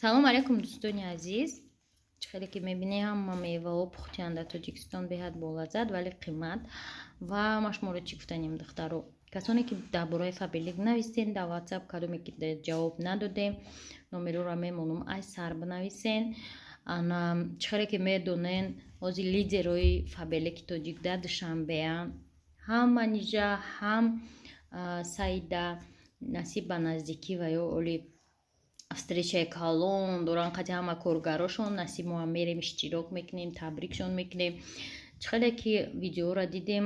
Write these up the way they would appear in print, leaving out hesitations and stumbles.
Салому алайкум, дӯстони азиз. Чӣ хеле ки мебинед, ҳама меваҳо пухтиянд дар Тоҷикистон, беҳад болаззат, вале қимат. Ва ма шуморо чӣ гуфтанем, духтаро? Касоне ки дар бораи Фаберлик нависен дар WhatsApp, кадоме ки ҷавоб надодем, номерҳоро мемонам, ай сар бинависен. Ана, чӣ хеле ки медонен, ҳозир лидерои Фаберлики тоҷик дар Душанбеанд. Ҳам Манижа, ҳам Саида. Насиб ба наздикӣ ва ё оли встречаи калон доранд қати ҳама коргарошон. Насиб, мо ҳам мерем, иштирок мекунем, табрикшон мекунем. Чӣ хеле ки видеоро дидем,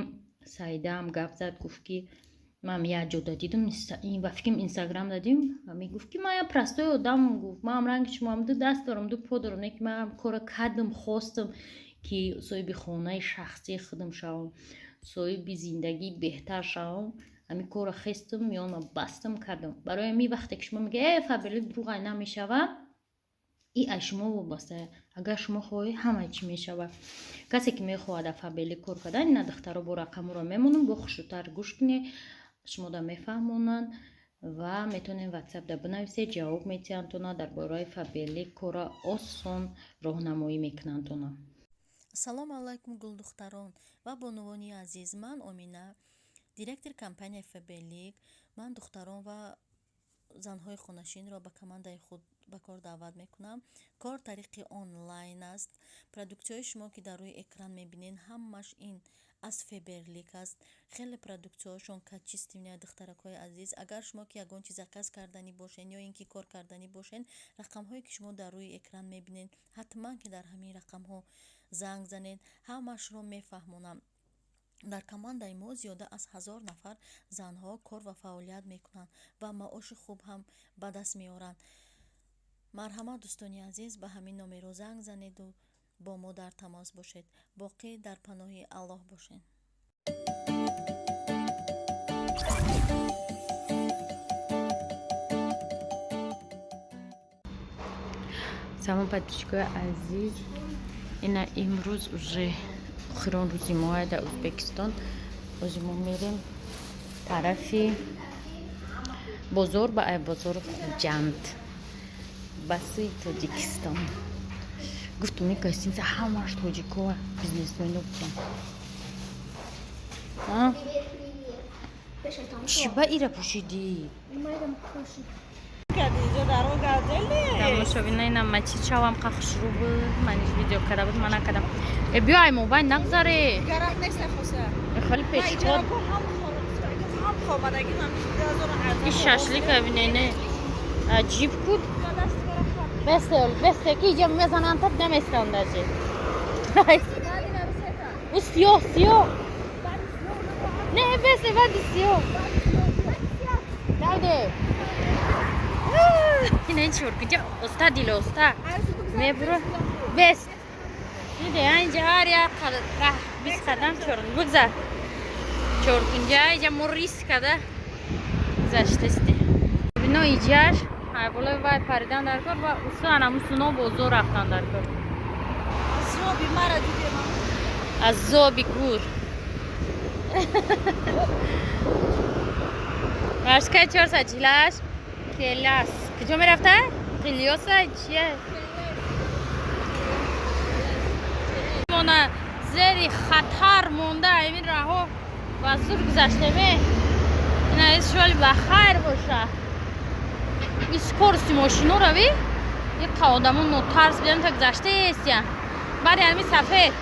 Саидаам гап зад, гуфт ки ман як ҷода дидам, ба фикрам, Инстаграм дадим, мегуфт ки ман як простой одам, гуфт, ман ранги шумоам, ду даст дорам, ду по дорам, не ки ман кора кардам, хостам ки соҳиби хонаи шахсии худам шавам, соҳиби зиндагии беҳтар шавам. Ҳамин корро хестам, миёна бастам, кардам. Барои ҳамин вақте ки шумо мегӯед, э, Фаберлик дурӯғай, намешавад, и аз шумо вобаста. Агар шумо хоҳед, ҳама чӣ мешавад. Касе ки мехоҳад дар Фаберлик кор кардан, ина духтаро бо рақамҳоро мемонам, бо хушрӯтар гӯш кунед, шумода мефаҳмонанд ва метавонед ватсапда бинависед, ҷавоб метиҳанд тона, дар бораи Фаберлик кора осон роҳнамоӣ мекунанд тона. Ассалому алайкум, гулдухтарон ва бонувони азиз. Ман Омина, директори компанияи Фаберлик. Ман духтарон ва занҳои хонашинро ба командаи худ ба кор даъват мекунам. Кор тариқи онлайн аст. Продуксияҳои шумо, ки дар рӯи экран мебинед, ҳамааш ин аз Фаберлик аст. Хеле продуксияҳошон качественный. Духтаракҳои азиз, агар шумо ки ягон чиз заказ карданӣ бошед ё ин ки кор карданӣ бошед, рақамҳое ки шумо дар рӯи экран мебинед, ҳатман ки дар ҳамин рақамҳо занг занед, ҳамаашро мефаҳмонам. Дар командаи мо зиёда аз 1000 нафар занҳо кор ва фаъолият мекунанд ва маоши хуб ҳам ба даст меоранд. Марҳамат, дӯстони азиз, ба ҳамин номерҳо занг занеду бо мо дар тамос бошед. Боқӣ дар паноҳи Аллоҳ бошед. Салом, подписчикои азиз. Ина имрӯз уже охирон рӯзи моа дар Ӯзбекистон. Ози мо мерем тарафи бозор, ба ай бозори Хуҷанд ба сӯи Тоҷикистон. Гуфтум, ин гостиница ҳамаш тоҷикоа, бизнесмено буданд. Чӣ ба ира пӯшидӣ? Тамошобина, ина мачи чавам қа хушрӯ буд, маниш видео карда буд, ман накардам. Э, биё, ай мобайн нагзаре. Хеле пешход. И шашлика бинене, аҷиб куд. Бесте, бесте, ки иҷа мезананд, тап наместанд даже. У сиёҳ, сиёҳ не, бесте, бади сиёҳ дарде. Ина чоркунҷа оста, дил оста мебуро, бест. Диде, инҷа ҳар як раҳ 20 қадам чор бигзар, чоркунҷа. Иҷа мо риск када гузаштасти. Бино, иҷаш болои вай паридан дар кор ва усу анаму суно бозор рафтан дар кор. Азоби гур. Маршкаи 448 келас куҷо мерафта? Қилёса чия? Мона зери хатар монда, ҳамин раҳо ба зур гузаштеме. Ина шоли ба хайр боша. И скорости мошиноро ви, иқа одамо нотарс бидан та гузаштаестя. Баъди ҳамин сафед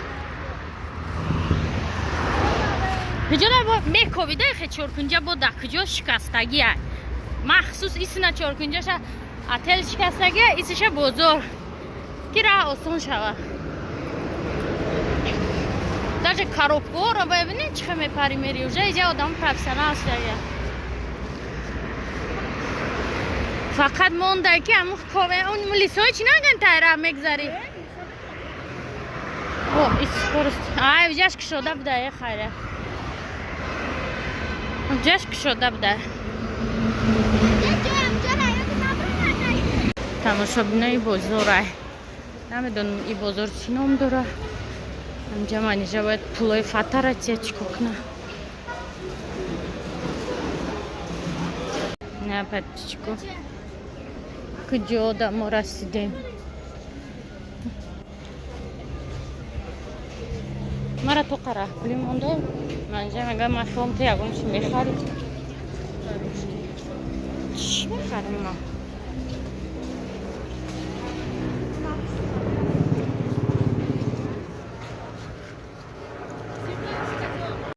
куҷо мековида, хе чоркунҷа бо да куҷо шикастагия, махсус исина чоркунҷаша отел шикастагия, исиша бозор, ки раҳ осон шава. Даже коробкаҳоро бибинед, чӣ хел мепари мери. Уже иҷа одам профессионал шудага. Фақат монда ки ҳамун он лисои чӣ наган, тайра мегзарӣ. О, скорость. Ай, ҷаш кушода буда, е, хайра, ҷаш кушода буда. Тамошобинои бозорай, намедонам, и бозор чӣ ном дора. Амҷа Манижа бояд пулои фатара тия, чӣ кор куна? На, подписчику. Куҷо да мо расидем? Мара тоқа раҳпулӣ монда. Манҷа мегӯям, ман хелом ту ягон чи мехарӣ. Чӣ мехарам ман?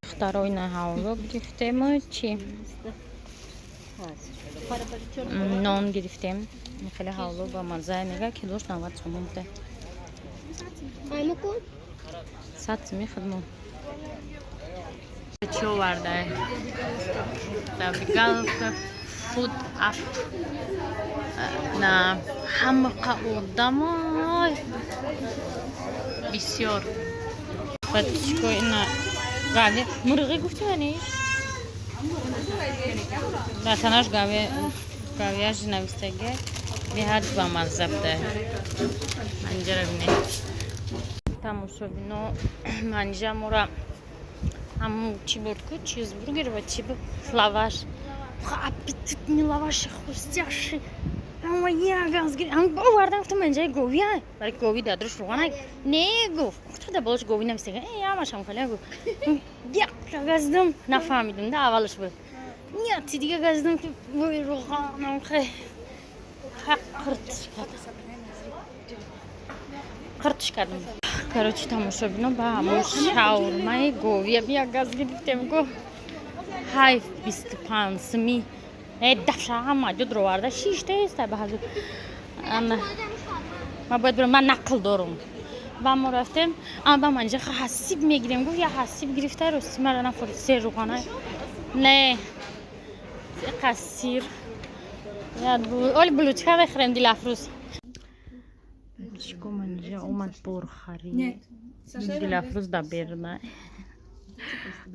Духтарои на ҳавло гирифтему чи? Нон гирифтем. Хеле ҳавло ба маззае мега, килош 90 сомон буда. 100 сомӣ худмон. Чӣ оварда? Галф фуд ап. На ҳамақа одамой бисёр. Бачко ина гави мурғӣ гуфти мани? Дар танаш гави гавияш навистага беҳад ба мазза буда. Манҷара бинед. Тамошобино, манҷа мора ҳамун чӣ буд ку, чизбургер ва чӣ буд, лаваш. Аппетитный лаваш, хрустящий. Овардан, гуфтам, манҷаи говия, барои гови дар дуруш руғана не гуфт, гуфта дар болош гови навистага. Ҳамашам хеле гуфт, як газдам, нафаҳмидам да, аввалаш буд нияти дига газдам, ки бӯи руғанам хе қиртиш кардам. Короче, тамошобино, ба ҳамун шаурмаи говия як газ гирифтем, гу ҳайф, 25 сими. Дафша ҳама ҷо дуроварда шиштаеста ба ҳазур. Ман бояд бирам, ман нақл дорум. Ба мо рафтем, ба манҷа ҳасиб мегирем, гуфт, я ҳасиб гирифта, рости мара нафурд, се руғана не қасир оли булучка мехӯрем. Дилафрӯз чико манҷа омад борхарӣ, Дилафрӯз да берна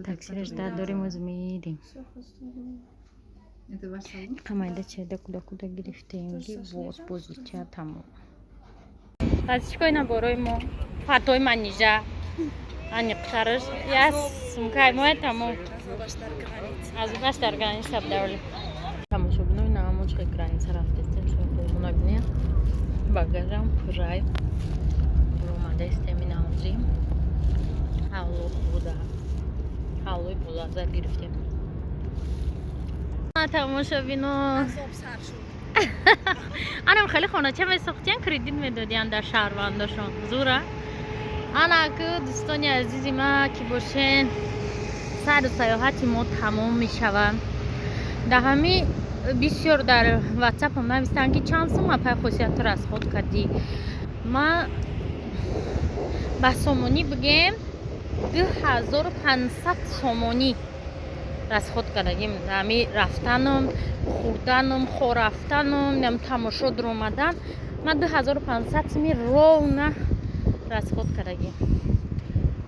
таксираш да дорем, оз меидем. Қамайда чайда куда куда гирифтем, ги боз бозича тамом. Пас чико ина борои мо фатои манижа аниқтараш я сумкаи моя тамом, азубаш дар граница бдаоли. Тамошобинои наамон чиқи граница рафтестем, шумо бинед, багажам пуррай буромадаистем. Инаҳозӣ ҳавло буда, ҳавлои болаззат гирифтем. Тамошобино, анам хеле хонача месохтиян, кредит медодиян дар шаҳрвандошон зура. Ана ку, дӯстони азизи ма ки бошен, сайру саёҳати мо тамом мешавад. Дар ҳами бисёр дар ватсапам навистанд, ки чанд сум апай хосиятро расход кардӣ. Ма ба сомонӣ бигем, 2500 сомонӣ расход кардагим. Ҳами рафтанум, хӯрданум, хорафтанум, нам тамошо дуромадан, ман 2500 суми ровно расход кардагим.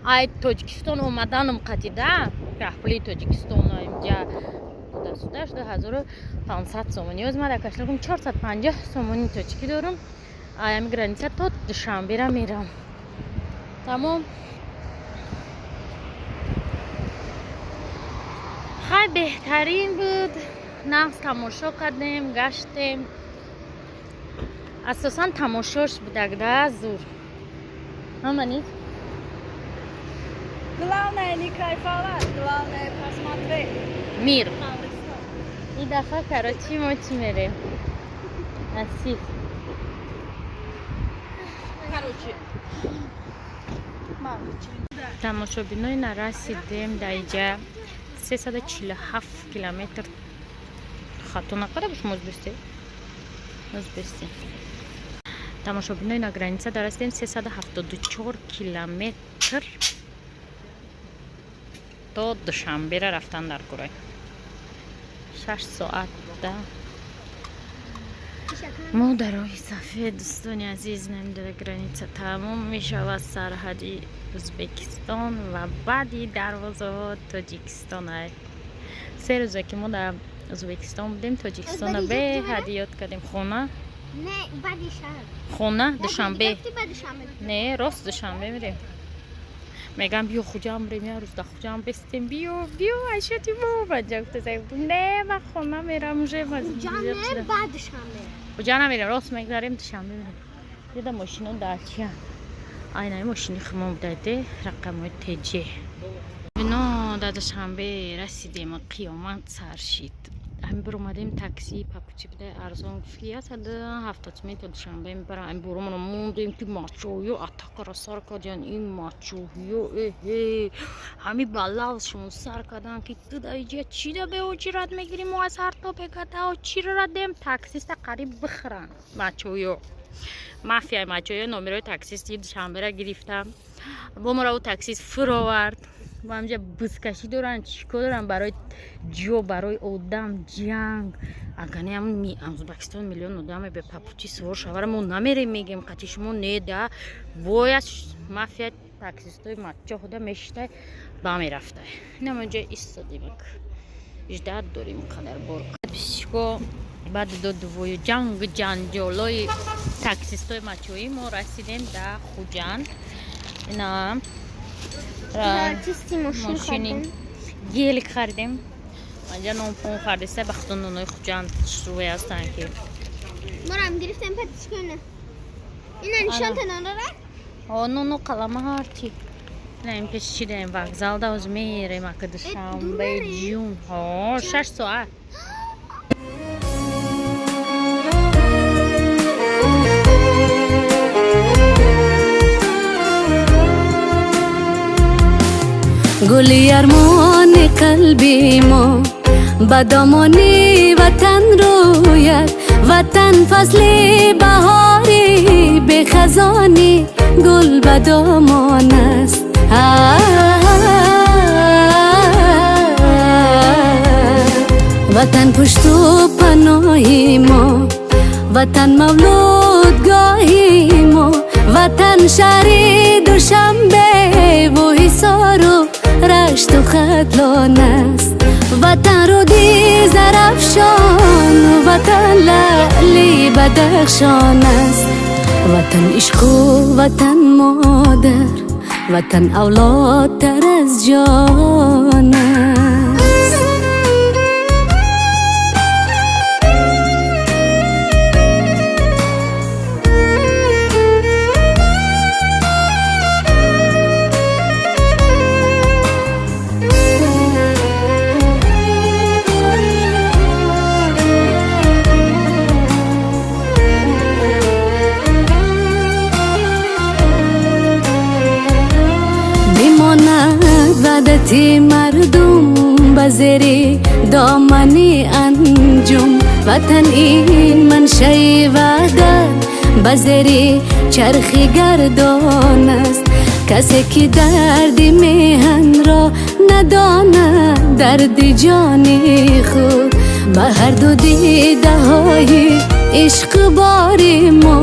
Ай Тоҷикистон омаданум қатида, раҳпулии Тоҷикистон инҷа дудасудаш 2500 сомонӣ. Оз ман дар кошелёкам 450 сомонӣ тоҷикӣ дорум. Ай ами граница то Душанбера мерам. Тамом. Хай, беҳтарин буд, нағз тамошо кардем, гаштем. Асосан тамошош будагда зур ҳаманид. Главное не кайфовать, главное посмотреть. Мир. И дафа, короче, мо чӣ мерем? Насиб. Короче. Тамошобинои, нарасидем дар иҷа, 347 километр хато накарда бошем, озбесте озбесте. Тамошобинои, на граница дарасидем, 374 километр то Душанбера рафтан дар курай 6 соат да. Мо дар роҳи сафед, дӯстони азиз, намедора граница тамом мешавад, сарҳади Ӯзбекистон ва баъди дарвозаҳо Тоҷикистон. 3 рӯза ки мо дар Ӯзбекистон будем, Тоҷикистона беҳад ёд кардем. Хона, хона Душанбе не, рост Душанбе мерем. Мегам, биё Хуҷанд мерем, як рӯз дар Хуҷанд бестем, биё, биё, айшати мо баҷа гуфта, не, ман хона мерам уже. Куҷа намерем, рост мегзарем, Душанбе мерем. Дида мошино дар чия? Айнаи мошини хумон будаде, рақамҳои ТЖ. Бино, дар Душанбе расидем, қиёмат сар шид. Ҳамин бир омадем, такси по пути буда, арзон гуфт, ки 170 сомон то Душанбе мебарам. Ҳамин боромона мондем, ки мачоҳиё атакара сар кардиян. Ин мачоҳиё, эҳе, ҳами балавшон сар кардан, ки ту да иҷа чӣ да беоҷират мегирӣ, мо аз ҳар то беката чиро радем, таксиста қариб бихӯранд мачоҳиё, мафияи мачоҳиё. Номерои таксисти Душанбера гирифтам, бо моро ӯ таксист фуровард. Бо ҳамҷа бузкашӣ доранд, чӣ кор доранд, барои ҷо, барои одам ҷанг. Агар не, Узбекистон миллион одаме бе по пути сувор шавара, мо намерем, мегем қати шумо не да. Бояд мафия таксистои мачо худа мешитай, ба мерафтай. Инам ҷо истодимак, ждать дорим қадар бор писчико. Баъди додувою ҷангу ҷанҷолои таксистои мачоӣ мо расидем да Хуҷанд. Ина мошини гелик харидем, анҷа нонпон хардиста. Ба худо, нонои Хуҷанд хушрӯе ҳастанд, ки Морам гирифтем, патишкона. Ина нишон нонора? О, нону қалама, ҳарчи. Ина ин пеш чидаем, вокзал да ҳоз мерем ака Душанбе. Ҷун, ҳо, 6 соат. Гули армони қалби мо ба домони ватан рӯяд. Ватан фасли баҳори бехазони гул ба домон аст. Ватан пушту паноҳи мо, ватан мавлудгоҳи мо, ватан шаҳри Душанбеву Ҳисору Рашту Хатлон аст. Ватан руди Зарафшон, ватан лаъли Бадахшон аст. Ватан ишқу ватан модар, ватан авлодтар аз ҷон аст. Бимонад ваҳдати мардум ба зери домани анҷум. Ватан ин маншаи ваҳдат ба зери чархи гардон аст. Касе ки дарди меҳанро надонад, дарди ҷони худ ба ҳарду дидаҳои ишқбори мо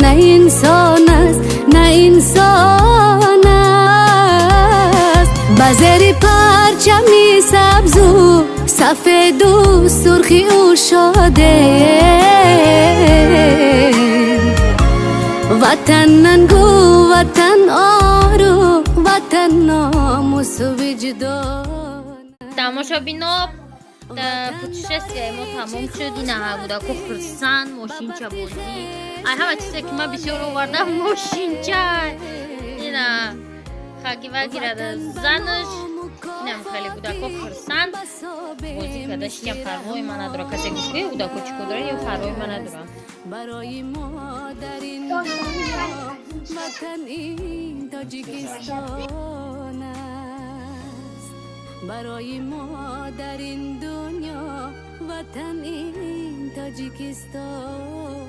на инсон аст, на инсон аст. Ба зери парчами сабзу сафеду сурхи ӯ шодем. Ватан нангу, ватан ору, ватан номусу виҷдон. Тамошобино, путешествияи мо тамом шуд. Ина кӯдако хурсанд, мошинча бозӣ. Ай, ҳама чизе ки ман бисёр овардам, мошинча. Ина хагивагирада занаш. Инам хеле кӯдако хурсанд бозӣ карда шикам. Парвои ман надора. Касе гуфт, ки кӯдако чӣ кор дорад, ё парвои ман надорам. Барои мо дар ин дунё ватан ин Тоҷикистон аст. Барои мо дар ин дунё ватан ин Тоҷикистон.